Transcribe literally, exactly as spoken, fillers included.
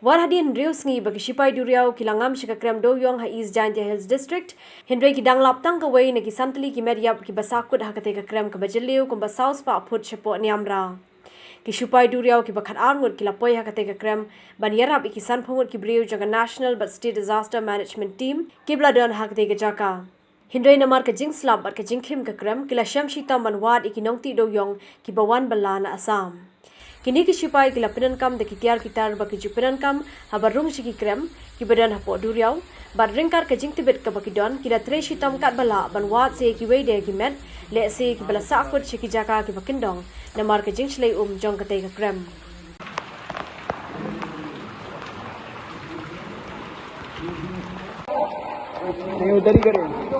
Wat hadien hynriew sngi ba ki shipai duriaw ki la ngam sha ka krem dewiong ha East Jaintia Hills District, hynrei ki dang lap tang kawei na ki san tylli ki met ïap kiba sahkut ha katei ka krem kaba jylliew kumba saw spah phut shapoh niamra. Ki shipai duriaw kiba khatar ngut ki la poi ha katei ka krem ban ïarap ïa ki sanphew ngut ki briew jong ka National bad State Disaster Management Team kiba la don ha katei ka jaka. Hynrei namar ka jingslap bad ka jingkhim ka krem, ki la shem shitom ban wad ïa ki nongtih dewiong kiba wan bylla na Assam. Kine ki shipai ki la pyndonkam da ki tiar ki tar ba ki ju pyndonkam haba rung sha ki krem kiba don hapoh duriaw, bad ryngkat ka jingtbit kaba ki don, ki la trei shitom katba lah ban wad sa ïa kiwei de ki met, lehse kiba la sahkut sha ki jaka kiba kyndong namar ka jingshlei um jong katei ka krem. नहीं, उधर ही करें।